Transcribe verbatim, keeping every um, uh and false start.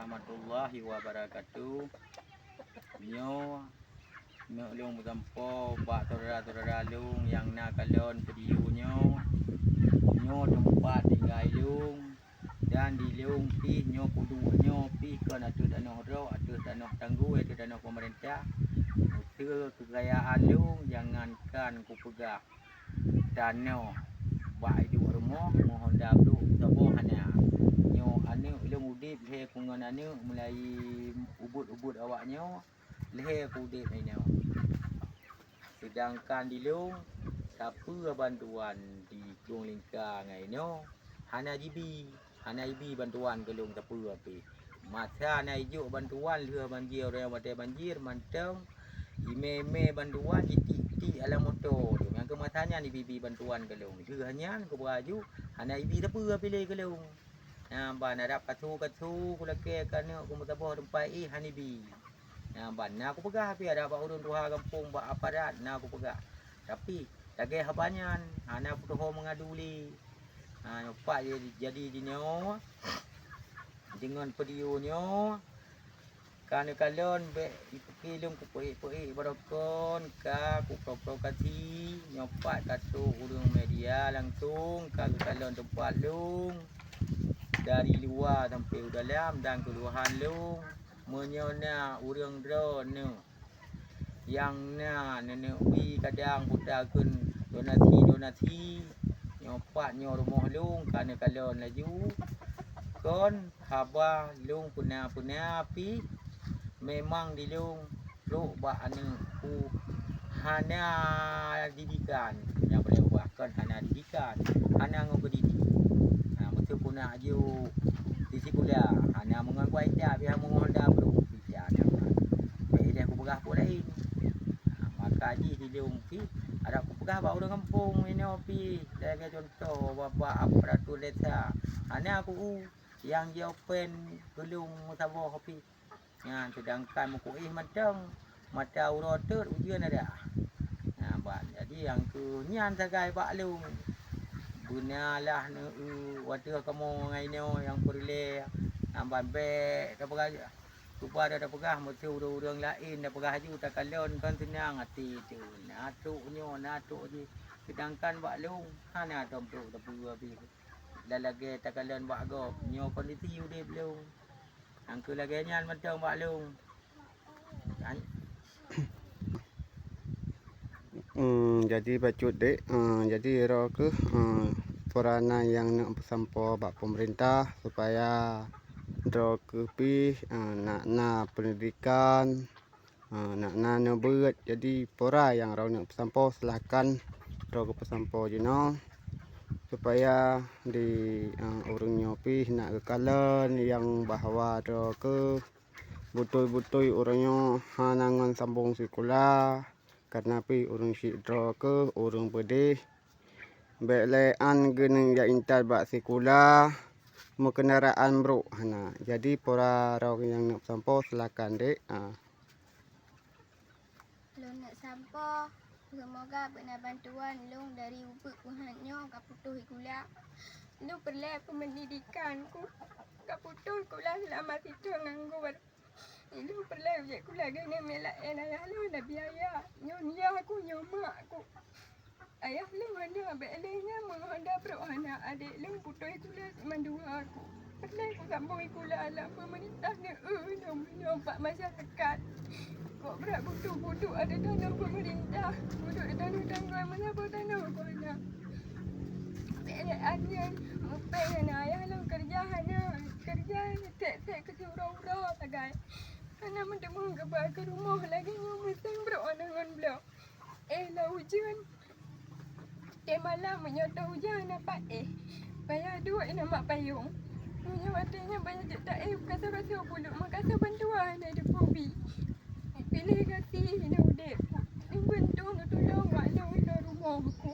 Warahmatullahi wabarakatuh. Nyoe neuk lôn peusampoe bak syedara-syedara lôn nyang na kalon video nyoe. Nyoe teumpat tinggai lôn dan di lôn pih nyoe kuduek nyoe pih kon ateueh tanoh droe, ateueh tanoh tanggui, ateueh tanoh peumeurintah. Usaha keukayaan lôn jangankan kupeugah tanoh bak iduek rumoh, mohon dabruek saboh hana. Nyoe aneuk lôn udeb lhèe ku ngon aneuk meulayeue ubeuet-ubeuet awak nyoe, lhèe ku udeb inoe. Seudangkan di lôn, sapeue bantuan di Krueng Lingka ngon inoe hana jibi. Hana ibi bantuan keu lôn sapeue pih. Masa na ijok bantuan lheueh banjir, ureueng watèe banjir mantong, imè-imè bantuan jitik-tik alam moto. Nyang keu masa nyan ibi-ibi bantuan keu lôn. Lheueh nyan kupeugah aju, hana ibi sapeue pih lé keu lôn. Na ban adab kasu-kasu kulakèe keu aneuk kumeusaboh teumpat éh hana ibi. Na ban na kupeugah pih adab bak ureueng tuha gampông, bak aparat na kupeugah. Tapi lagèe haba nyan hana kutuho meungadu lé. Ha, nyoe pat jadi, jadi jinoe deungon video nyoe. Ka neukalon bèk ipeuki lôn kupeuék-peuék barokon, ka kuprovokasi. Nyoe pat ka trok ureueng media langsong ka geukalon teumpat lôn dari luwa sampai u dalam dan keuluhan lôn. Meunyoe na ureueng droeneuh nyang na neuneuk bi kadang buta kheun donasi-donasi, nyoe pat nyoe rumoh lôn ka neukalon laju. Kon haba lôn peuna-peuna pih, memang di lôn trok bak aneuk ku hana didikan. Nyang paleng ubah kon hana didikan, hana ngon keudidik. Ha, meuteupeu na aju di sikula, hana meungon kuaita pih hana meungon dabruek. Bèk ilèe kupeugah peue laén. Maka jih di lôn pih, adak kupeugah bak ureueng gampông inoe pih, lagèe contoh bak, bak aparatur desa. Hana ku u nyang jiopen keu lôn meusaboh pih. Nyan, seudangkan meukuéh mantong, mata uroe teut ujeuen adak. Nyan ban, jadi nyang keu nyan sagai bak lôn. Beuna lah neu-eu watèe kamoe ngon inoe nyang peureulèe, nyan ban bèk tapeugah. Cuba dah tapeugah, meusti ureueng-ureueng laén tapeugah aju takalon kon seunang até teuh. Na trok nyoe, na trok jih. Seudangkan bak lôn, hana tom trok sapeue pih. Dah lagèe takalon bak gob, nyoe kondisi udép lôn. Nyang keu lagèe nyan mantong bak lôn. Kan? Hmm, jadi bacut dek, eh, jadi droe keuh, eh, peuranan nyang neuk peusampoe bak pemerintah supaya droe keuh pih, eh, nak na pendidikan, eh, nak na neubeuet. Jadi peue nyang droe neuk peusampoe, silahkan droe keuh peusampoe jinoe supaya di, eh, ureueng nyoe pih nak geukalon nyang bahwa droe keuh beutôi-beutôi ureueng nyoe hana ngon sambong sikula, kareuna pih ureueng syik droe keuh ureueng peudeh. Bèk lé an geuneuk jak intat bak sikula, meukeundaraan brok hana. Jadi peue droe nyang neuk peusampoe, silakan dek. Ah. Lôn neuk sampoe, seumoga beuna bantuan lôn dari ubeut Tuhan nyoe ka putôh sikula. Lôn peureulèe peumeundidikan ku, ka putôh sikula seulama sithôn ngon guru. Ilôn peureulèe jeuet sikula keuneuk meu'en ayah lôn na biaya. Nyoe yah ku, nyoe mak ku. Ayah lôn hana, bèk lé nyan meuhana brok hana, adék lôn putôh sikula mandua ku. Peureulèe kusambong sikula lam peumeurintah neu-eu lôn meunyoe bak masyarakat. Kok brat butuh-butuh ada tanoh peumeurintah, butuh tanoh tanggôi meunyoe tanoh ku hana. Bèk lé an nyan, mupéng hana, ayah lôn keureuja hana, keureuja sèk-sèk keu siuroe-uroe sagai. Hana meuteumé geuba keu rumoh lagèe nyoe meusang brok hana ngon bloe. Eh, lam ujeuen. Teuh malam meunyoe teuh ujeuen na pat éh, payah duek inoe mak payong. Meunyoe watèe nyan payah jeuet taéh, kasoe-kasoe puluk, meukasoe bantuan hana teupeue bi. Piléh gaki inoe udép. Nibeuntong neutulông wak lôn inoe rumoh ku.